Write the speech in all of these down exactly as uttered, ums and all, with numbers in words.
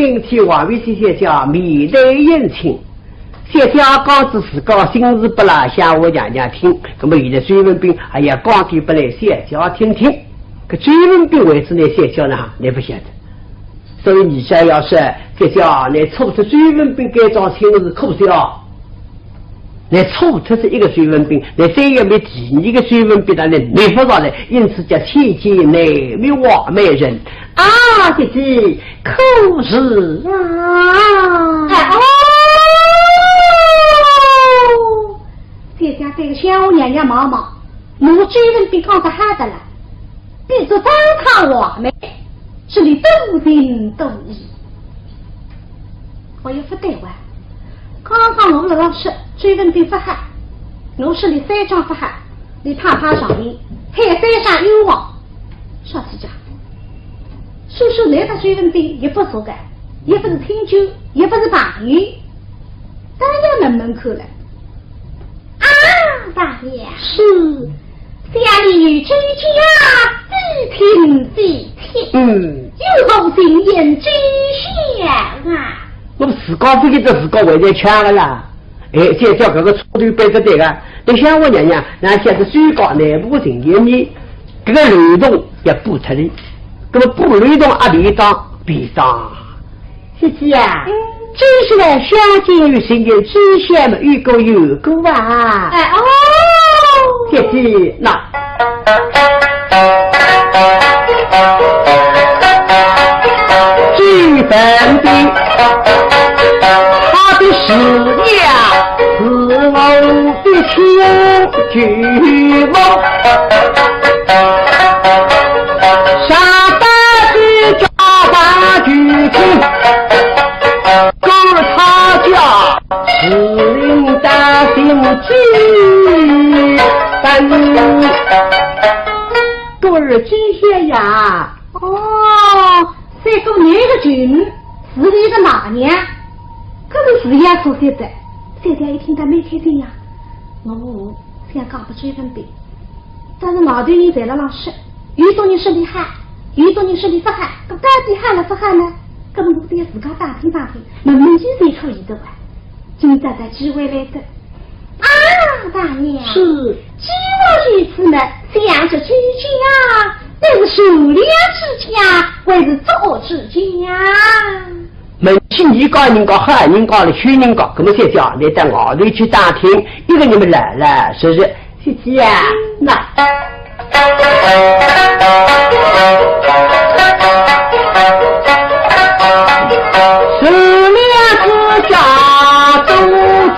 今天还未见小姐面谈宴请，小姐讲仔自家心事拨辣相爷娘娘听，那么现在周文宾还要讲点拨辣小姐听听。搿周文宾为仔拿小姐呢，倷勿晓得。所以倷想要说，小姐，倷错脱周文宾搿桩亲事可笑。 倷错脱仔一个周文宾，倷再要觅第二个周文宾，倷倷觅勿着哉，因此叫千金难觅完美人。啊，姐姐，可是啊？哎，哦，姐姐对个相爷娘娘望望，我周文宾讲得好得了，比作糟蹋完美，是俚多情多义。 我也勿对哇。刚刚我辣辣说周文宾勿好，我说俚三桩勿好，俚太太上面，还有三桩冤枉。啥事体啊？说说倷搭周文宾也勿熟个，也勿是亲眷，也勿是朋友，倒要问问看了。 啊，大娘。是。想你与周家非亲非戚，嗯。有何心言周相啊？我们自家勿晓得自家会得抢个啦。哎，再叫搿个错头背得对个，等相爷娘娘，哪晓得周家内部个情形呢，搿个漏洞要补脱哩。搿么补漏洞啊，便当，便当。 姐姐啊，嗯。真是呢，相见有时也，知晓么有个有个啊。哎，哦。姐姐，那。周文宾，他的事业是我的亲舅母，上班去 家法举亲，故而他家是令大姓之本。故而知晓呀。哦，三姑娘个舅母是俚个奶娘，搿个事也熟悉的。小姐一听倒蛮开心呀。我想讲拨周文宾， 但是外头人侪辣浪说，有种人说俚好，有种人说俚勿好，搿到底好了勿好呢？搿么我得自家打听打听，问问伊才可以的哇。今朝个机会来得。啊，大娘。是。既然如此呢，想这周家，乃是善良之家，还是作恶之家？ 问起你讲人家好人家了，凶人家，搿么小姐，倷到外头去打听，一个人么来了，是不是？姐姐啊，那。善良之家都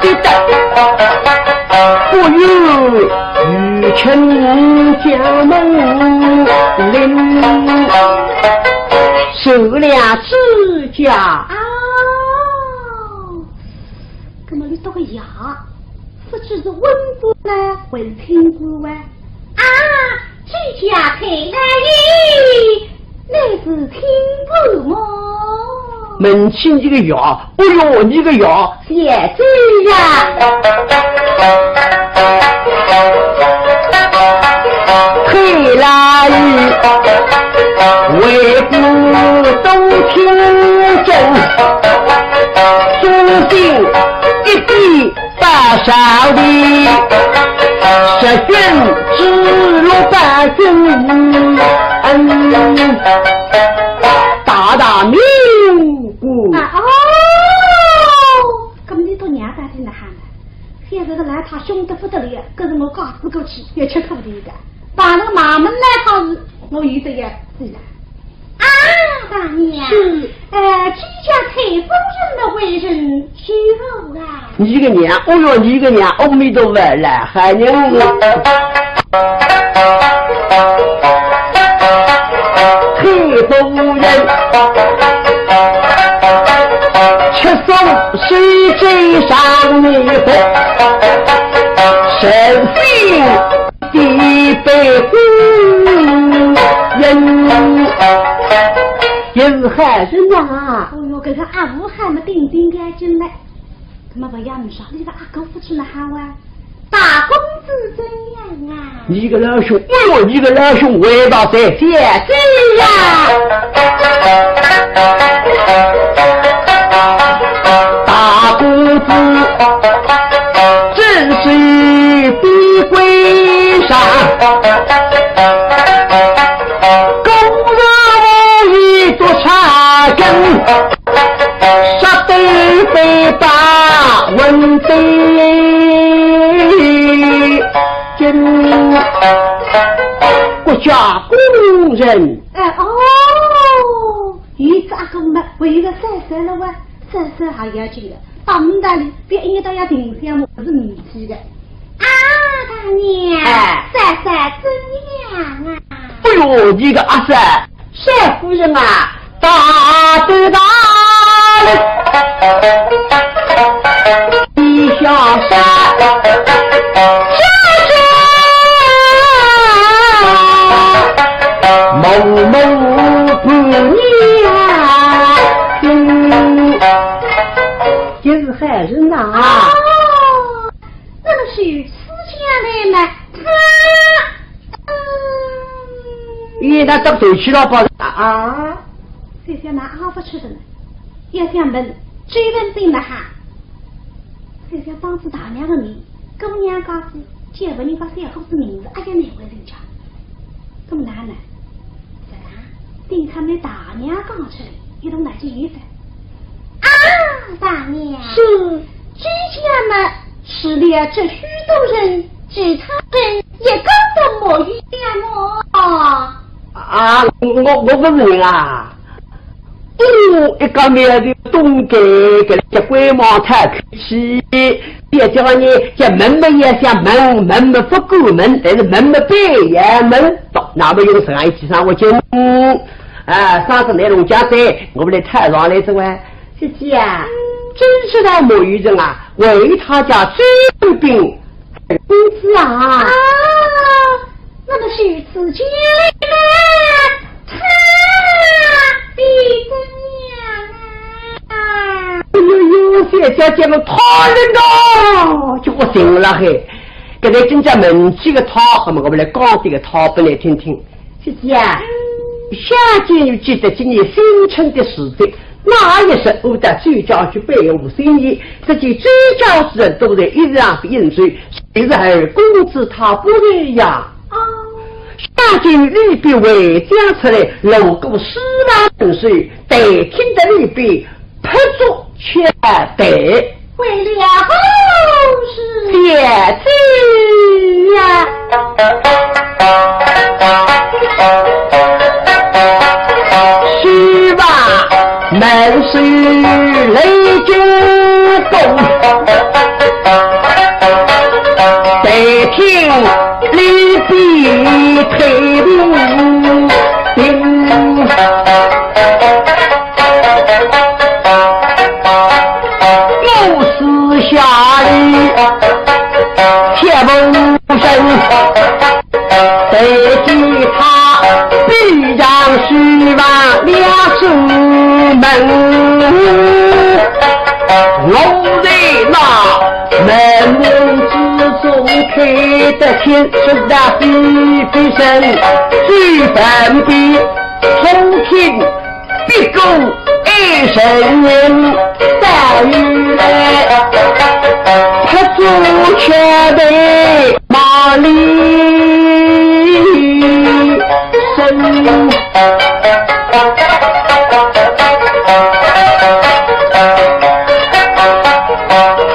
记得，不由 与卿家门邻，善良之家。哦，搿么俚笃个爷，勿知是文官呢，还是清官啊？啊，周家太太爷， 乃是清官么？问起你个爷，哦哟，你个爷，小周呀。太老爷，为官多清正，忠心一点 八少的，十全之六八九，嗯，大大名官。啊，哦，搿么俚笃娘到底哪哼呢？现在个老太凶得不得了，搿是我嫁仔过去要吃苦头的。把那个马门来讨是，我有这个事了。 啊，大娘。是。呃，周家太夫人的为人如何啊？你个娘，哦哟，你个娘，阿弥陀佛，来，喊人我。太夫人，吃素守斋上弥陀，神仙 地位高人，也是好人呐。哦哟，搿个阿武还没定定眼睛呢。那么勿要你说，你个阿哥夫妻哪哼啊？大公子怎样啊？你个老兄，哎哟，你个老兄，为大才，姐姐呀。正是逼归上，公然无意做差人，杀得非法文的经。国家公人。哎，哦，有这个嘛，还有个三三了哇，三三还要紧的，到你那里，别一到要停下么，是你去的。啊，大娘，哎。三三怎样啊？哎呦，你个阿三， 少夫人啊，大头大了，地下山，山山默默不言。就是害人呐。啊，那么是此前来嘛，他 咦，那到头去了吧？啊，啊。小姐哪阿勿出的呢？要想问，追问对了哈。小姐当着大娘的面，姑娘家子，叫问人家小伙子名字，哎呀，难为人家。那么哪能？这个，等他们大娘讲出来，一同来去一番。啊，大娘。是。这下嘛，除了这许多人，其他人 也讲得没有讲哦。啊，我，我问问啊，我一个苗头懂得，搿个叫鬼忙太客气，别叫呢，叫问么也想问，问么不够问，但是问么白也问，到那么用实梗一句上我就，嗯，啊，上次来龙江山，我们来探望来着哇。 姐姐啊，真是个没有人啊，为他家追兵。公子啊。啊，那么是此间呢，他的怎样啊？哎呦呦，小姐讲了他人哦，就我醒了嘿。搿个真正问起个他，那么我们来讲这个他本来听听。 姐姐啊，想今日记得今年新春的时节，那一日我到周家去拜贺新年，只见周家之人都在一场饮酒，谁知二公子他不在呀。哦。想今日里边回将出来，路过书房门首，待听得里边 拍竹敲笛。为了何事？姐姐呀，书房门首雷惊风，待听里边退兵。 我私下里借问声，待见他闭上书房两扇门。我在那 门门之中看得清，说道比比声，最旁边偷听别个爱人，再与来拍竹敲笛忙里声。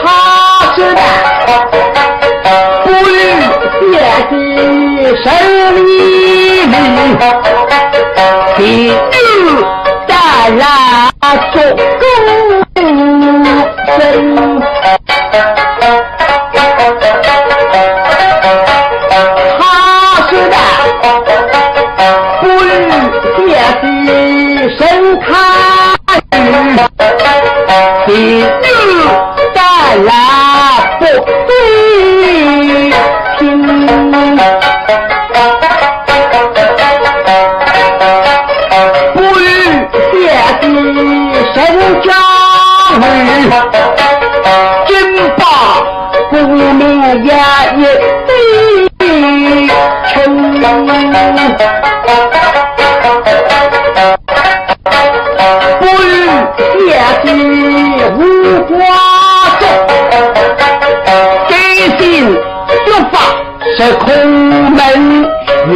他说道，不如借的神里里，比喻大蜡烛光生。 他说道，不如借的神龛，比喻大蜡烛光生。 不如借的神龛，金榜，功名也一对称。不如借的五花钟，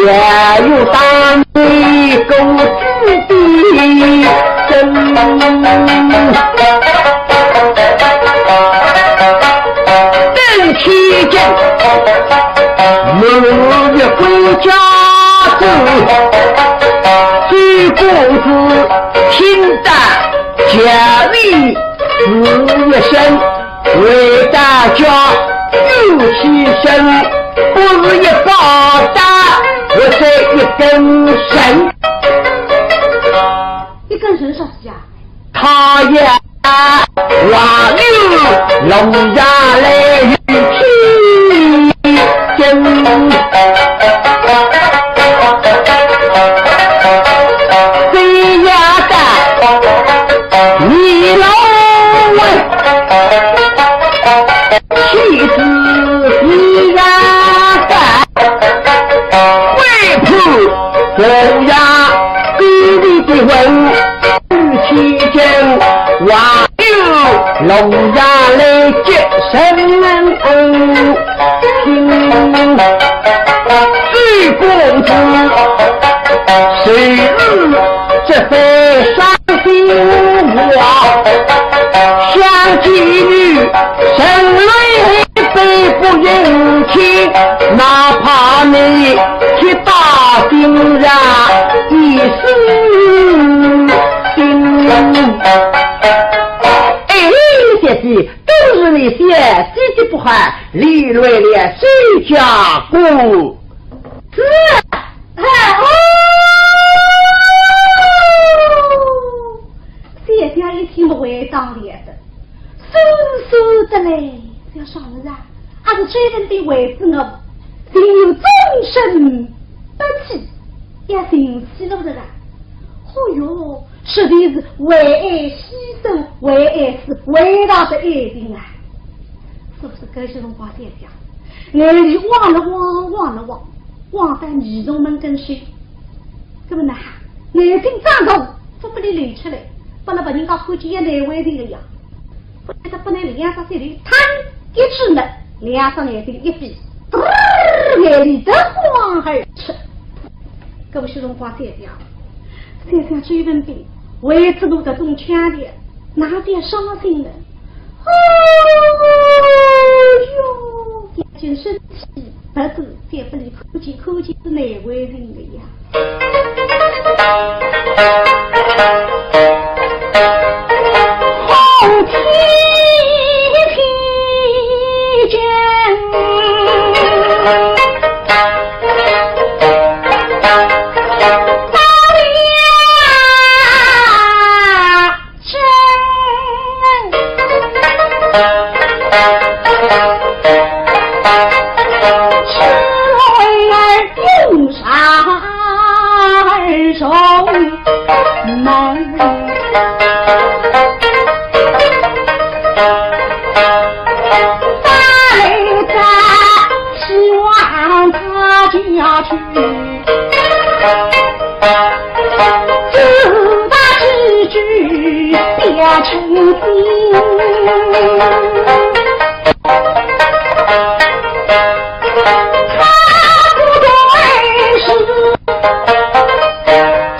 也有当地公子的真。等期间，我也归家走，周公子听得家里是一声，回到家有起身，不是一报答，我是一根绳。一根绳啥事啊？他也 话语弄下来有气劲。谁呀的，你老问，气死你呀的，为父不要比你的问。 期间，还有弄下来接生恩情。周公子，谁知这番伤心话，想起女，人泪 悲不忍听，哪怕你去打听呀，你是心。哎，小姐，都是你小姐的不好，连累了周家公子。哎，哦，小姐一听不会当了的。 是是的嘞，要啥物事啊？还是周文宾为仔我，情愿终身不娶，也寻死路的啦。哦哟，实在是为爱牺牲，为爱死，伟大的爱情啊！是不是？搿歇辰光想想，眼泪汪了汪，汪了汪，汪到耳垂门跟首。 搿么呢，眼睛张大，勿拨伊流出来，拨勒别人家看见也难为情个呀。勿晓得拨伊两只手里汤一指呢，两只眼睛一闭，嘚儿，眼泪夺眶而出。搿么歇辰光想想，想想周文宾，为仔我搿种腔调，哪点伤心呢？ 哦哟，眼睛生气，鼻子再拨伊看见，看见是难为情个呀。红旗披肩，高梁 真。赤龙儿顶上而rom门，打雷打，希望他家去。 自打几句变成心。他不对是我不讲。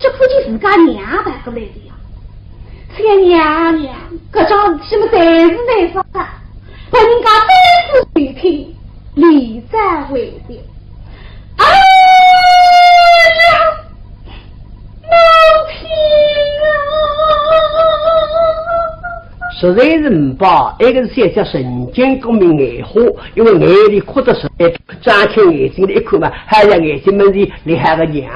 这可是自家娘带过来的呀。小娘娘，搿桩事体么，侪是难说的，拨人家再次回去，理再回的。哎呀，母亲啊！实在是没办法，一个是小姐神经过敏眼花，因为眼泪哭得实在，张开眼睛一看嘛，还是眼睛门前立好个娘。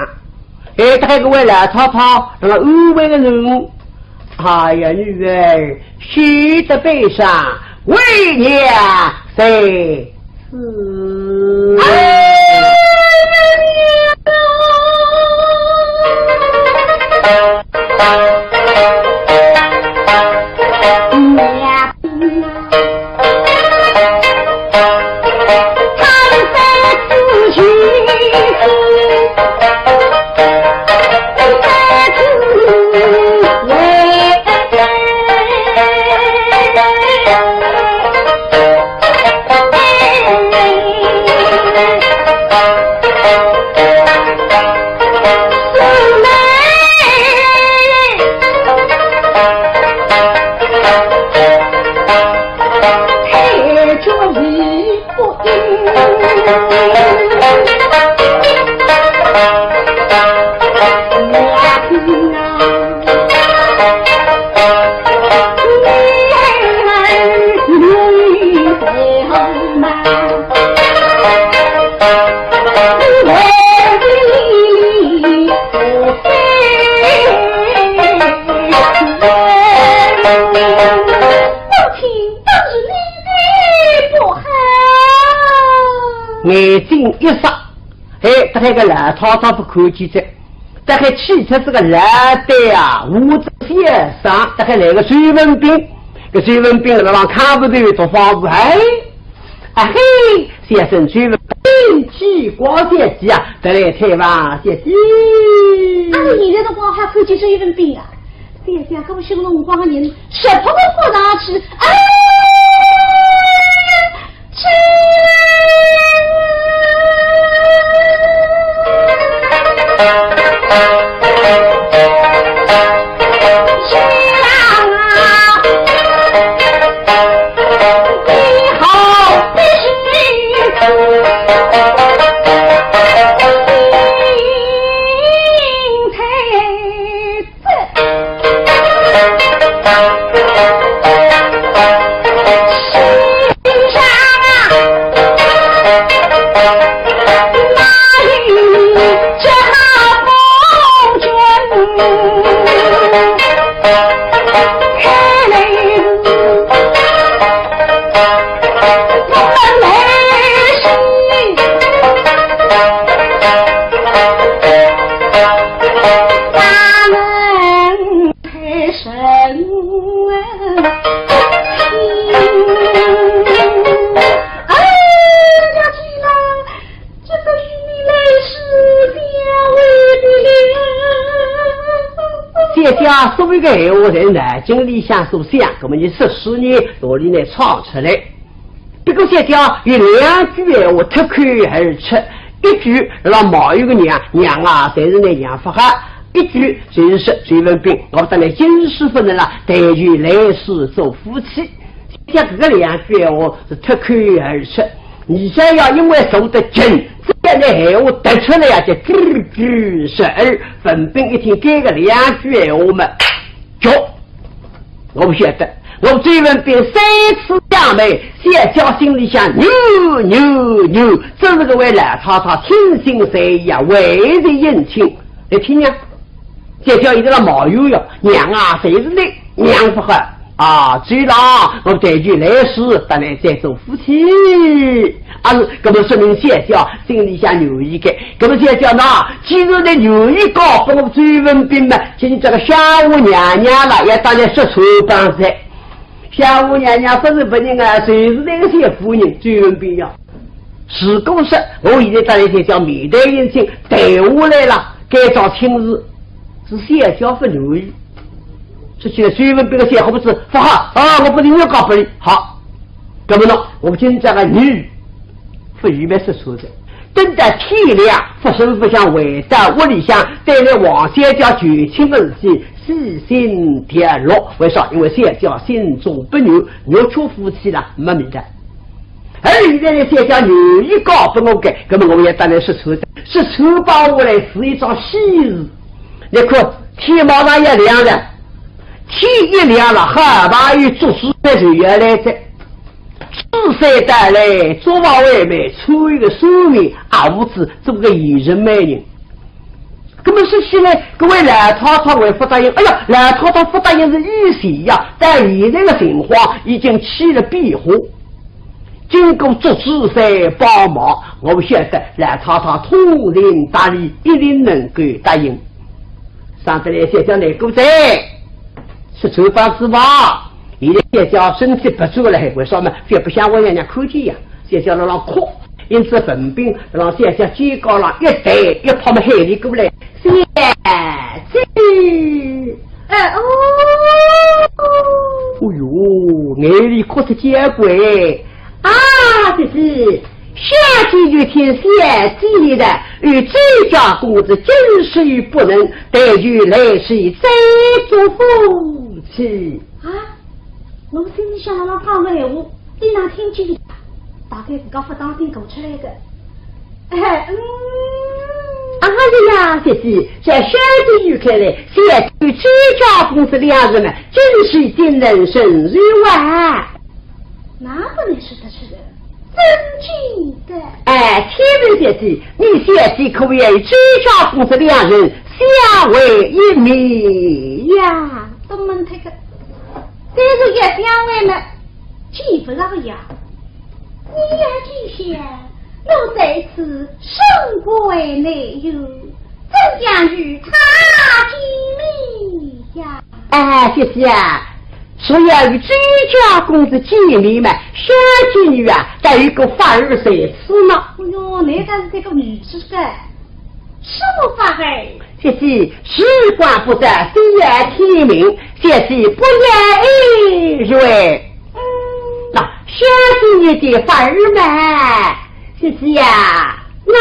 哎，大概搿位老太太，那么安慰个人，哎呀，女儿，休得悲伤，为娘在此。哎呀，娘啊！ 眼睛一眨，哎，大概个老太太勿看见哉，大概气出这个老对啊，五只先生，大概来个周文宾，搿周文宾辣辣看勿头，读方子，哎，啊嘿，先生周文宾，见过小姐啊，得来探望小姐。啊，现在辰光还看见周文宾啊？ 小姐，搿么修辰光个人，什么都不上去。哎呀，这小姐所有个闲话，侪是脑筋里向所想，搿么倷说书呢，道理呢唱出来。不过小姐有两句闲话脱口而出，一句让毛友个娘，娘啊，侪是倷娘勿好，一句就是说周文宾，我搭倷今世勿能了，但愿来世做夫妻。 像搿个两句闲话是脱口而出，倷想要因为受得紧，只要倷闲话突出来呀，就句句入耳。文宾一听，搿个两句闲话嘛，叫我勿晓得，我周文宾三次相陪，小姐心里向扭扭扭，真是搿位老太太听信谁呀，为谁应亲，来听呀。 小姐现在辣毛友哟，娘啊，侪是倷娘勿好啊，知道，我但愿来世搭倷再做夫妻。啊，是，搿么说明小姐心里向愿意个。搿么小姐呢，既然倷愿意嫁拨我周文宾嘛，今朝个香花娘娘了，也当然说错帮哉。香花娘娘勿是别人啊，就是倷个小夫人周文宾呀。 如果说我现在搭倷小姐面谈姻亲，谈下来了，该桩亲事是小姐勿愿意。说起来，周文宾个小伙子勿好啊，我勿宁愿嫁拨倷。好，搿么呢，我今朝个女勿预备说错哉，等到天亮，勿声勿响回到屋里向，对仔王小姐求亲个事体，四心调络。为啥？因为小姐心中不愿，若做夫妻了，没味道。而现在呢，小姐愿意嫁拨我个，那么我也当然说出，说出拨我来是一桩喜事。你看，天马上要亮了，天一亮了，好朋友祝枝山就要来哉。 祝枝山到来，祝房还没出一个寿面，啊，不知做个闲人美人。那么说起来，搿位老太太还勿答应，哎呀，老太太勿答应是以前呀，但现在个情况已经起了变化。经过祝枝山帮忙，我晓得老太太通情达理，一定能够答应。上得来小姐难过哉，说出房子吧。 现在小姐身体不转了，为啥么？覅拨乡下人家看见呀，小姐辣辣哭，因此文斌让小姐肩胛浪一搭，一拍么喊俚过来，小姐。哎，哦。哎哟，眼泪哭出交关。啊，姐姐，小姐有听小姐的，与周家公子真是不能，但求来世再做夫妻。 啊，我心里向辣辣讲个闲话，俚哪听见个？大概自家勿当心讲出来个。哎，嗯。啊呀呀，姐姐，在小姐看来，小姐与周家公子两人呢，真是精人神手啊。那不能说得出来，真经的。哎，且慢，姐姐，你小姐可要与周家公子两人相会一面呀。都问这个， 但是要相会呢，见勿着呀。你要见相，我在此身归难有，怎样与他见面呀？哎，姐姐啊，若要与周家公子见面嘛，小姐倷啊，倒有个法儿在此呢。哎哟，那倒是这个女子个，什么法儿？ 姐姐，时光不早，天要天明，姐姐不言而喻。嗯。那小姐倷的法儿嘛，姐姐呀，那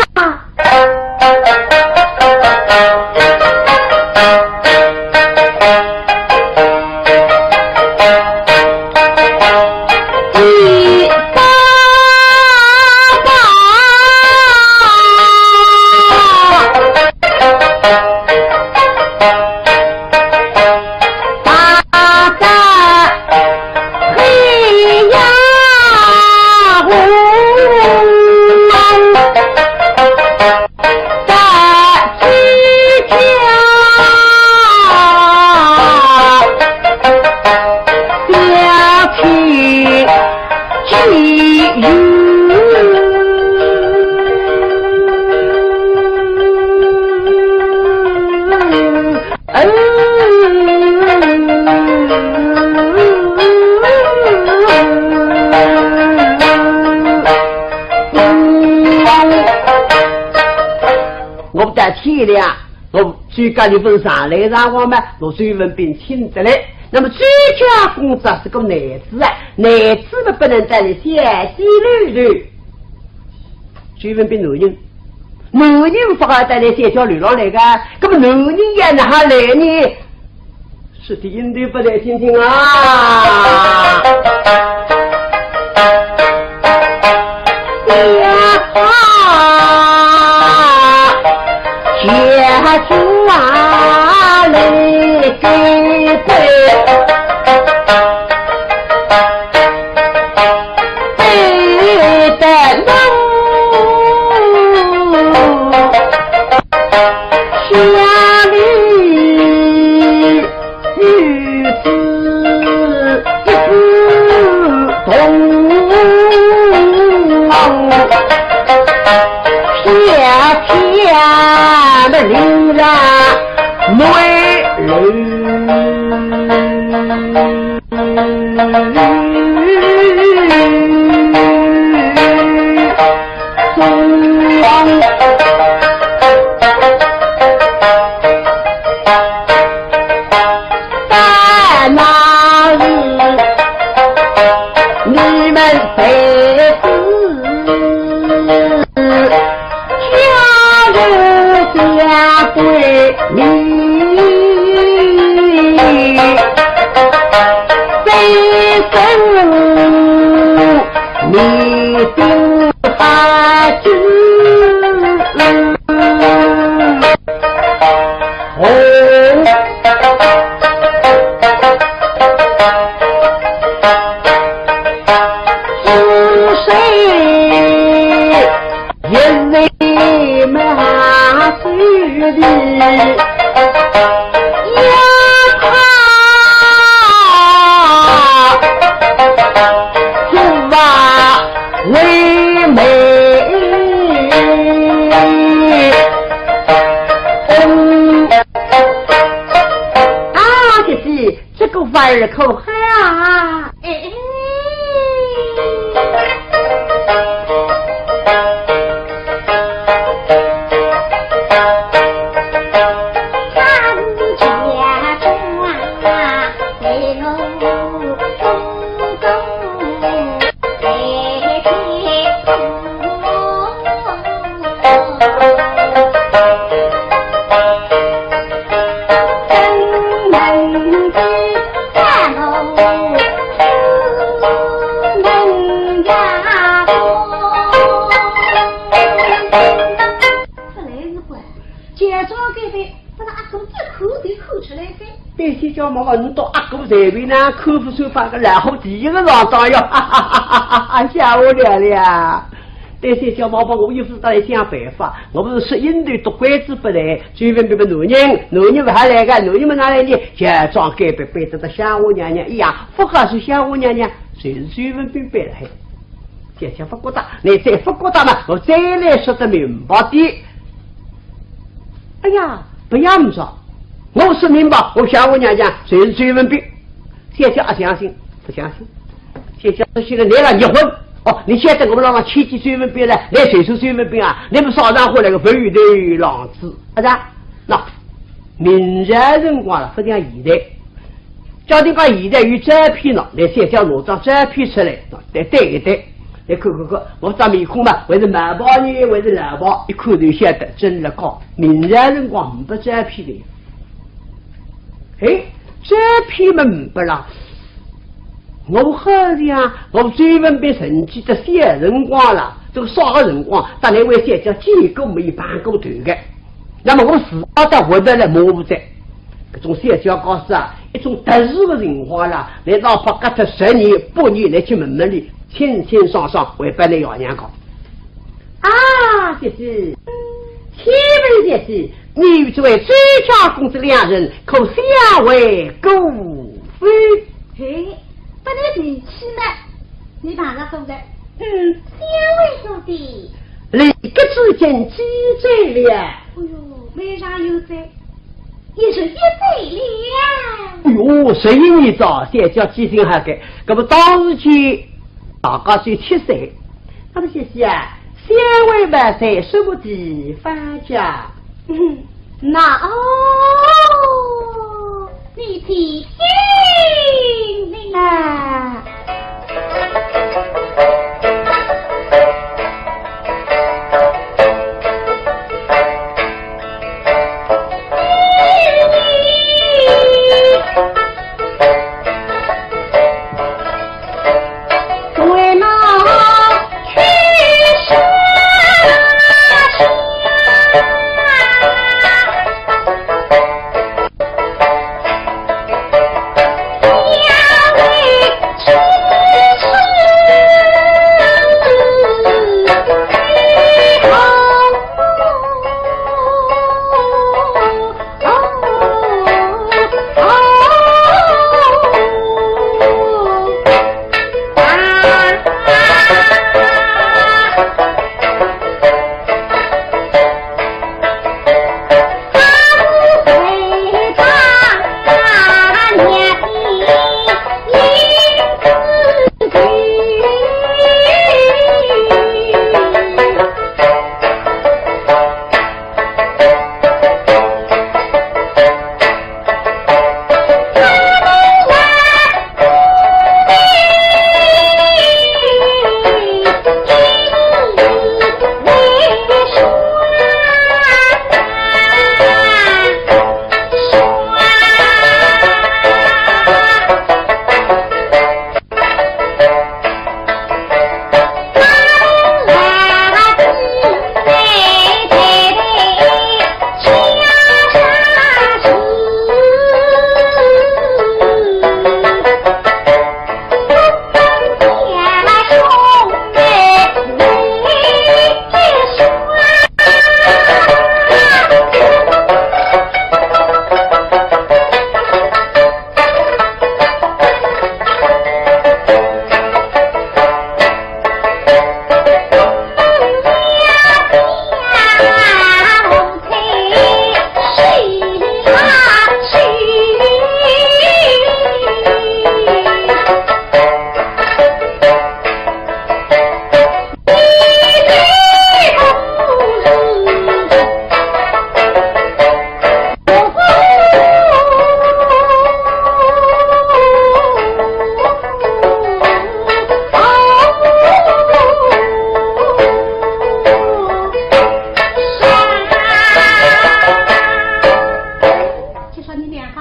我不得体谅，我 周家里勿是上来上往嘛，拿周文宾请得来。那么周家公子是个男子啊，男子嘛不能带来小姐楼头。周文宾男人，男人勿好带来小姐楼浪来个，那么男人也哪哈来呢？是的，应对不来听听啊。哦，是谁也没法说的呀，他做啊为媒。嗯，啊，姐姐，这个玩意儿可好啊？哎，哎。不来是怪，假装该位，把那阿哥一看就看出来噻。对小姐望望，你到阿哥在位呢，看勿出把个老虎第一个上当哟，哈哈哈哈哈，吓我了了。对小姐望望，我又勿是得来想办法，我勿是说阴头笃拐子勿来，周文宾个男人，男人勿还来个，男人么哪来呢？假装该位背得搭乡下娘娘一样，勿好说乡下娘娘，就是周文宾背了海。 姐姐勿觉得，倷再勿觉得嘛，我再来说得明白点。哎呀，勿要么说，我说明白，我乡下娘娘就是周文宾。姐姐阿相信，勿相信。姐姐说起来，倷了结婚，哦，倷晓得我们老早牵记周文宾来，来就是周文宾啊，倷么少上火来个文玉头浪子，啊是啊？那明朝辰光了，勿像现在。 假定讲现在有照片了，来三张两张照片出来，来对一对，来看看看，我张面孔嘛，还是毛白呢，还是老白，一看就晓得，真了讲，明朝辰光没照片的。哎，照片嘛没了。我好像，我周文宾曾记得小辰光了，这个啥个辰光，搭倷为小姐见过面，碰过头的。那么我自家到活得来摸勿着。 搿种小姐告诉啊，一种特殊的情况啦，倷哪怕隔脱十年、八年来去问问俚，清清爽爽回拨倷爷娘讲。啊，姐姐，请问姐姐，你与这位周家公子两人可相会过否？嘿，拨倷提起呢，你碰着过了。嗯，相会过的。立刻之间记住了。哎哟，马上有哉。 一十一岁了。哎哟，十一年早，小姐记性好个。搿么当时去，大概是七岁。那么姐姐啊，相会嘛在什么地方讲？嗯，那哦，你提醒你啊。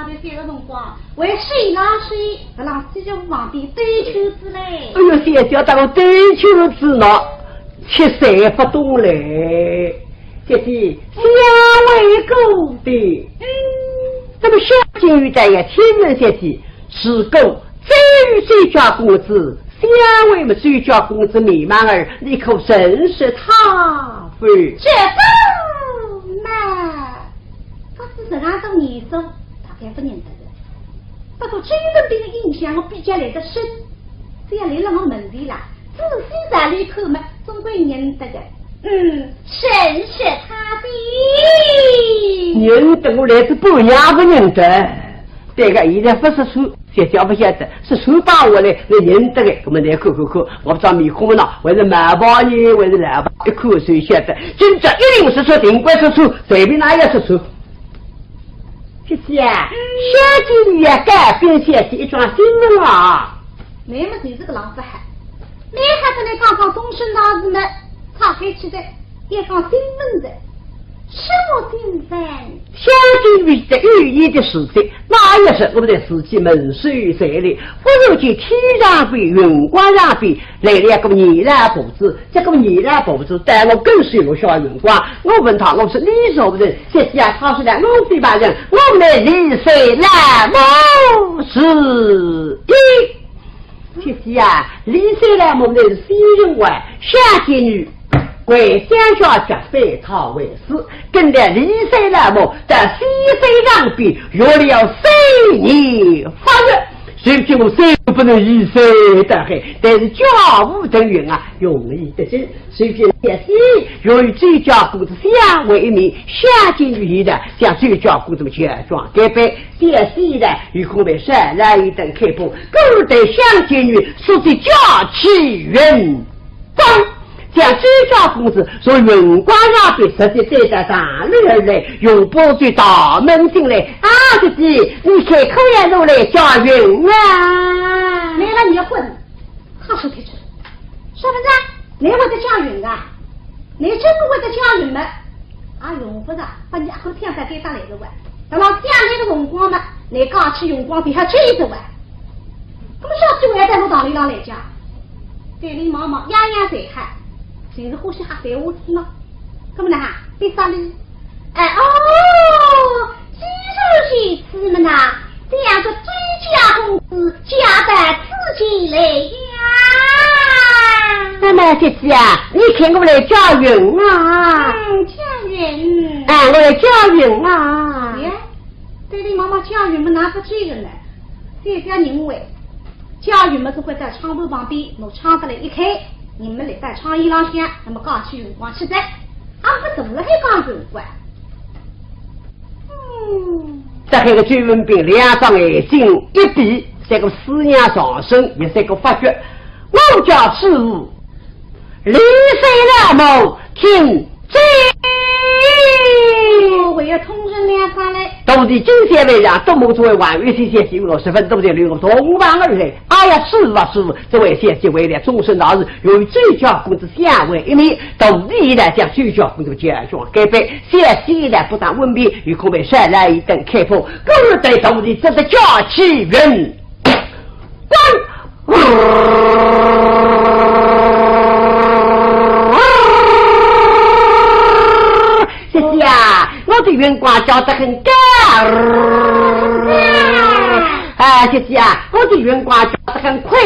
搿个辰光，为水浪水，搿浪水就往边兜圈子嘞。哎哟，小姐，到兜圈子呢，实在勿懂嘞。姐姐，相会过的。嗯。那么小姐有点也请问姐姐，如果再与周家公子相会么，周家公子面貌儿，你可认识他否？这个嘛， 搿是实梗种年数，大概勿认得个。不过周文宾个印象我比较来得深，只要来了我门前啦，仔细查里看嘛，总归认得个。嗯，认识他的。认得我来是半夜勿认得。对个，现在勿是说 小姐勿晓得，是谁帮我来，我认得个，搿么来看看看，我勿知道面孔呢，还是毛白呢，还是老白，一看就晓得。今朝一定是说定规是错，随便哪一样是错。姐姐啊，小姐你也改变小姐一桩新闻啊。那么就是个浪勿好，你还勿能讲讲终身大事呢，岔开去的，要讲新闻的。 什么精神？相信于在有意的事情，那也是我们的事情门首在里，忽然间天上边、云光上边来了个年老婆子，这个年老婆子带我跟随我小云光，我问他，我说你是何人？姐姐啊，他说呢，我是一般人，我们李三老母是一。 姐姐啊，李三老母乃是仙人啊，小仙女，为想小姐非她为师，跟着李三老母到仙山上边学了三年法律。虽然我虽然不能一山倒海，但是教武腾云啊，用意得深。 随便小姐，由于周家公子相会一面，小仙女现在向周家公子么乔装改扮，小姐呢，有空来上来一顿开封，故而对小仙女说起家起云光，将周家公子从云光上边直接带到大楼而来，用宝剑大门进来。啊，姐姐，你看可要如来家云啊？没了你混，好说的去。 说勿着，你会得家云啊？你真会得家云么？啊，用勿着，把你阿哥骗到该搭来个哇。等到将来个辰光嘛，你讲起云光比较追着哇。那么小姐还在我堂里浪来讲，对你妈妈样样侪好，就是欢喜瞎谈话子嘛。那么呢，比啥哩？ 哎，哦，既然如此么呐，想这周家公子嫁到此间来呀。那么姐姐啊，你看我来家云啊。嗯，家云。哎，我来家云啊。耶，对你妈妈家云么，哪不这个呢？姐姐认为 家云么总归在窗户旁边，拿窗子来一开，你们来到窗沿浪向，那么讲起云光去哉，啊，不怎么还讲云光。嗯。这个周文宾两只眼睛一闭，这个思念上升，也是个发觉。我家师傅 李三老母听真。我也通人两家嘞。到底今天晚上，多么这位王月仙姐姐，我十分多谢，留我同房而来。哎呀，师傅啊，师傅，这位仙姐为了终身大事，与周家公子相会一面，到底来将周家公子乔装改扮，小姐呢不但问病，又可被山来一顿开封，故而对到底这个家起云 滚！姐姐啊，我的云光叫得很高。啊，姐姐啊，我的云光叫得很快。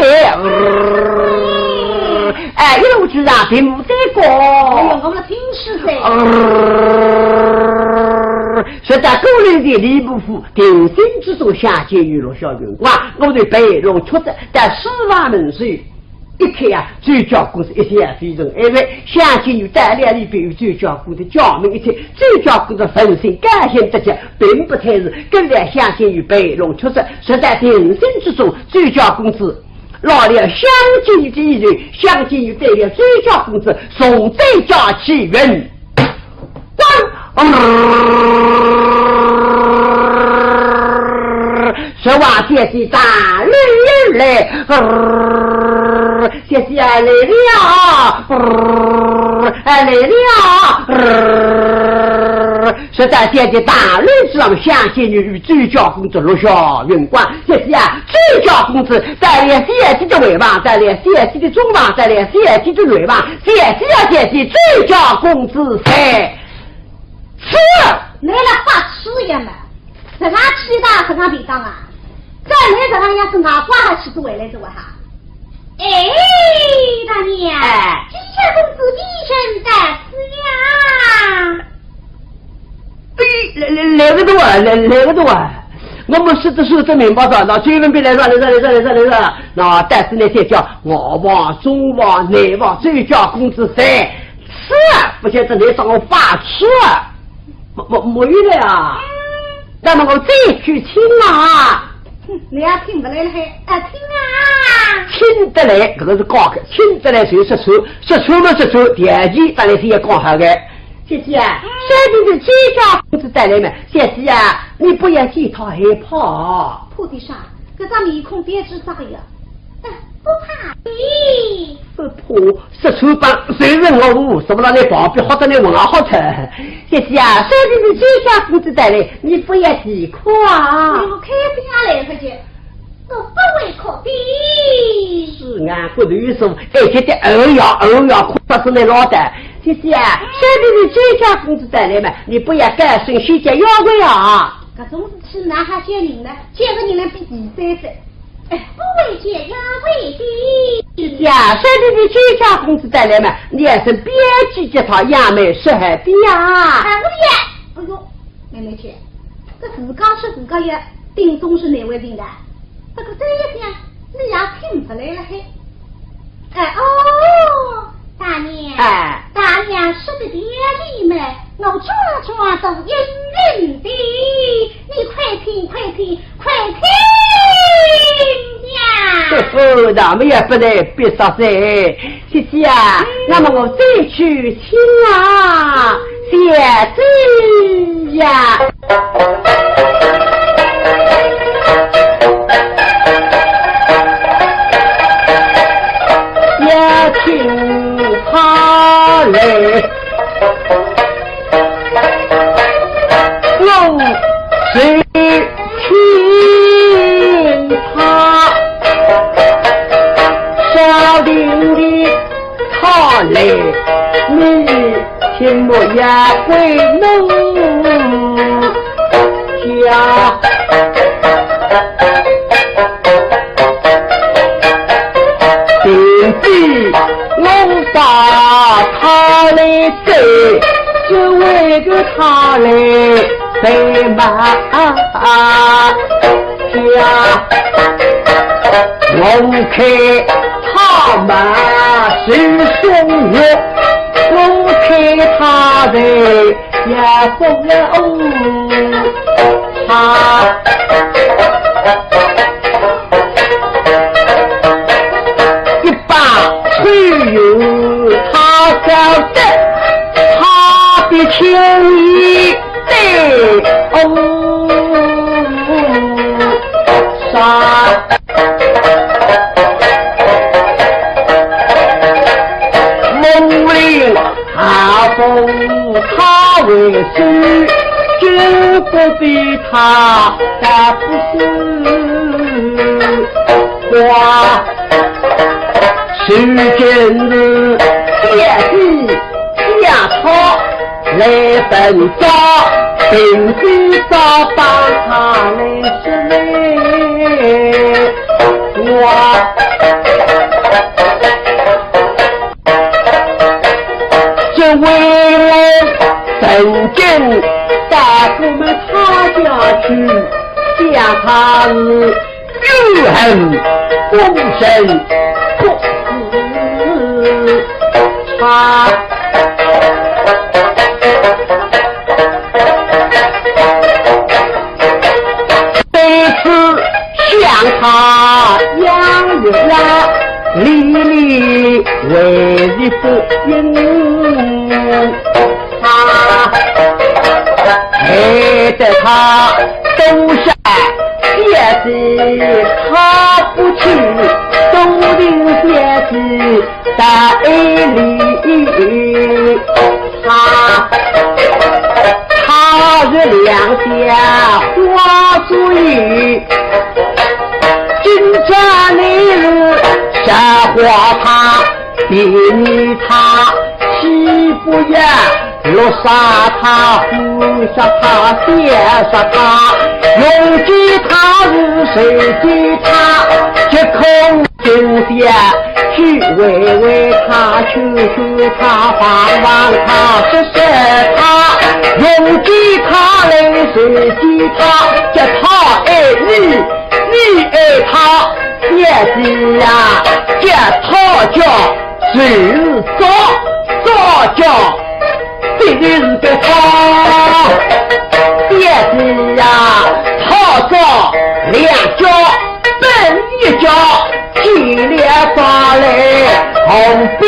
哎，一路之上并无得过。哎呦，我们的平时噻。 说到高楼的礼部府，定心之中，小姐与落下云光，我的备弄出的，在书房门首，一看啊，周家公子一切非常安慰，小姐与带了里边有周家公子家门一切，周家公子本性高兴得极，并不太是跟了小姐与备弄出的，说在定心之中，周家公子 拿了香金玉的衣袖，香金玉对了周家公子，从这家起云。滚！呃，说话姐姐打女儿来，呃，姐姐啊，来了，呃，哎，来了，呃，说到小姐大礼之上，想起你与周家公子落下云光，就是啊，周家公子带了小姐的回房，带了小姐的中房，带了小姐的内房，小姐啊，小姐，周家公子在此。你来发痴呀嘛？实梗气大，实梗便当啊？这你实梗样子，外挂还是做回来做啊哈？哎，大娘，哎。周家公子的身在此呀。 哎，来，来，来个多啊，来，来个多啊。我们说得说得明白哉，那周文宾来哉，来哉，来哉，来哉，来哉。那但是呢，再叫外房、中房、内房，周家公子在此，不晓得你当我发痴啊？没，没，没有的啊。那么我再去请啊。哼，你也请不来了还，啊，请啊。请得来，这个是高个，请得来就说出，说出嘛说出，条件当然是要讲好的。 姐姐啊，嗯。小姐是周家公子带来嘛，姐姐啊，你不要见他害怕。怕的啥？搿张面孔标致啥个呀？哎，不怕的。不怕，说出吧，谁人我无，什么让你旁边好得你问好听。姐姐啊，小姐是周家公子带来，你不要惊慌。哎呦，开心啊来不及。 我不会哭的。是啊，不读书，而且的儿呀，儿呀，哭得是你老的。姐姐啊，小姐是周家公子带来嘛，你不要担心，先叫妖怪啊。搿种事体哪哈叫人呢？叫个人来比比赛赛。哎，不会叫妖怪的。姐姐啊，小姐是周家公子带来嘛，你还是别急，叫他杨梅说海边啊。哎，我也，哎呦， 妹妹姐，搿自家说自家也顶懂是难为情的，不过这一想，你也听出来了嘿。哎，哦，大娘，哎。大娘说的有理嘛，我桩桩都应允的，你快听，快听，快听呀！呵呵，那么也不能别说噻。 姐姐啊，那么我再去请啊，小姐呀。要请他来，我谁 请他，少林的他来，你切莫要怪奴家。定得我把他来 这，这位个他来陪马家，我看他嘛是送我，我看他的也不要他。 一把吹油他晓得，他的情义对哦啥。梦里 阿凤他为谁，救不得他，他不是花。时间是天地下草来奔走，并非早把他来说我。 这位我曾经到过他家去，想他是怨恨不深，可是他 每次想他杨玉郎，历历为日不应。他害得他多少小姐看不起，多情小姐在爱里。他，他两家花最，今朝你是啥花他，比你他，岂不也落杀他，呼杀他，写杀他，用计他是谁计他，皆空 今天去喂喂他，去去他，放放他，说说他，用计他来谁计他，叫他爱你，你爱他，姐姐呀，叫他叫谁是早，早叫 这里是个他，姐姐呀，他找两家，本一家，起了发来红兵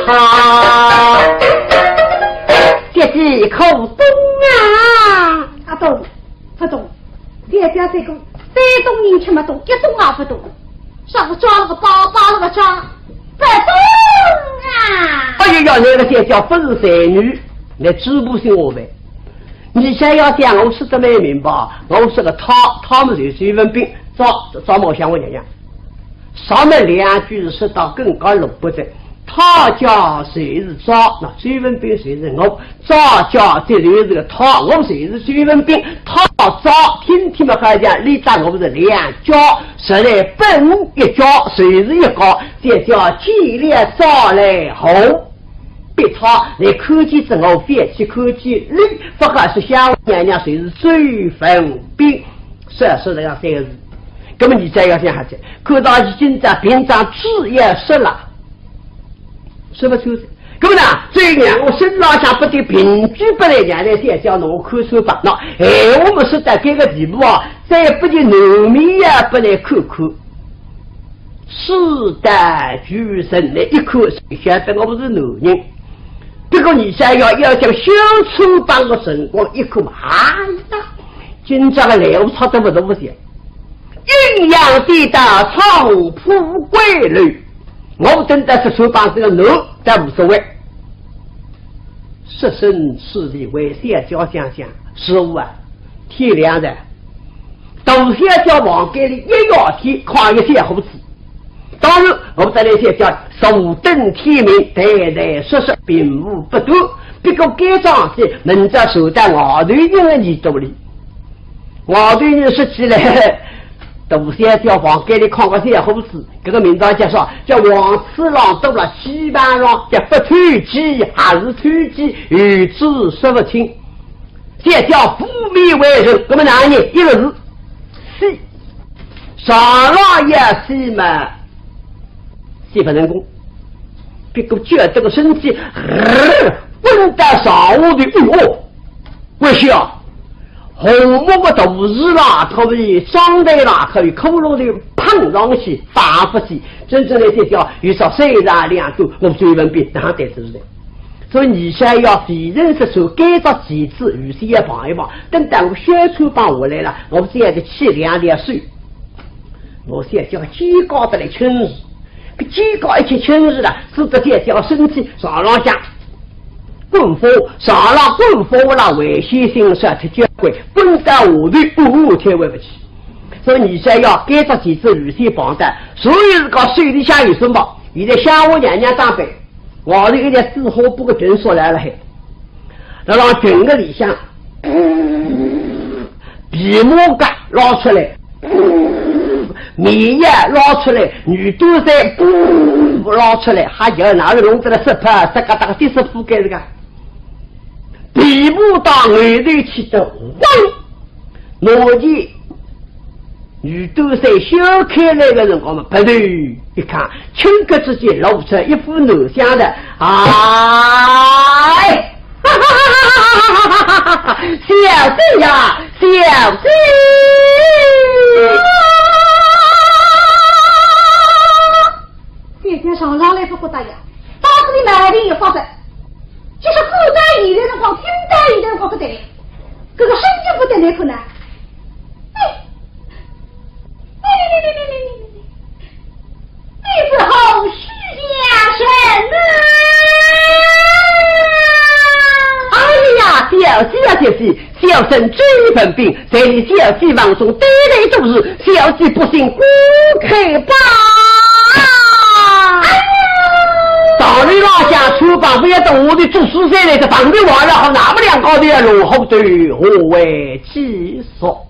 他。姐姐可懂啊？阿懂。 勿懂，姐姐这个山东人吃勿懂，一种也勿懂，啥个抓了个包，包了个抓，勿懂啊！哎呀呀，那个姐姐勿是才女，来嘴巴说话呗。你想要讲，我说得蛮明白，我说个他，他们就是周文宾，抓，抓毛相我娘娘。上面两句是说到更加露骨的，他家谁是抓，那周文宾谁是我， 抓家这就是个他，我就是周文宾，他抓，听听嘛好像你打我是两家，实在本一家，谁是一家，这叫见了抓来吼。逼他来看见是我，反去看见你，不好说相娘娘谁是周文宾，说说这样三个字。那么你再要想下去，看到今朝平常只要说了， 说勿出。那么呢，这两个身浪向不得凭据不来，娘娘姐姐拿我看穿吧？那，哎，我们说到这个地步啊，再不及农民也不来看看。事到如今呢，一看，谁晓得我不是男人？不过你想要，要讲小丑帮个辰光，一看嘛，哎呀，今朝个来我差得不得不行。 阴阳地道，长铺归楼。我等到十三帮这个楼，倒无所谓。设身处地为小姐想想，是啊，天亮了。大小姐房间里一夜天，看一小伙子。当然，我们再来小姐，坐等天明，谈谈说说，并无不端。不过该桩事，明朝传到外头人的耳朵里。 外头人说起来，大小姐房间里看个小伙子，这个名字叫啥？叫黄鼠狼多了，西班牙叫不透气还是透气，有主说不清。小姐无面为人，那么哪里一个字？死。上浪也死嘛，死不成功。不过觉得这个身体，呃，滚到床下头，哎呦， 为啥？红木个肚皮啦，可以，双腿啦，可以，骷髅头碰上去，打不起，真正的这叫有少三长两短，我们周文宾哪得知的？所以你想要辨认是说，该只棋子预先要碰一碰，等到我宣传棒下来了，我们这样的气量来水。 我小姐肩胛得来轻视，肩胛一轻轻视了，使得小姐身体上浪向滚翻，上浪滚翻了，危险性少脱交关，滚到下头，哦，天回不去。所以你想要该只棋子预先防弹，所以是讲手里向有什么，现在想我娘娘打扮，外头一条紫花布个裙缩来了海，辣浪裙个里向，皮马甲拉出来， 棉袄拉出来，女短衫拉出来，还有哪能弄得了十八十嘎达个第十铺盖这个？皮布到外头去的，汪！拿起女短衫掀开来的辰光嘛，别头一看，顷刻之间露出一副男相的，哎！ 小姐呀，小姐！姐姐上上来不觉得呀，当时的毛病也发作，就是看到现在辰光，听到现在辰光不得了，这个声音不得了可呢。哎，你，你，你，你，你，你，你，你是何许家人？姐啊，姐姐，小生周文宾，在你小姐房中对待多时，小姐不幸过开吧。道理浪向，穿帮不要等我的做书生来的旁边话了，好，那么两个头要弄好的，何为其所？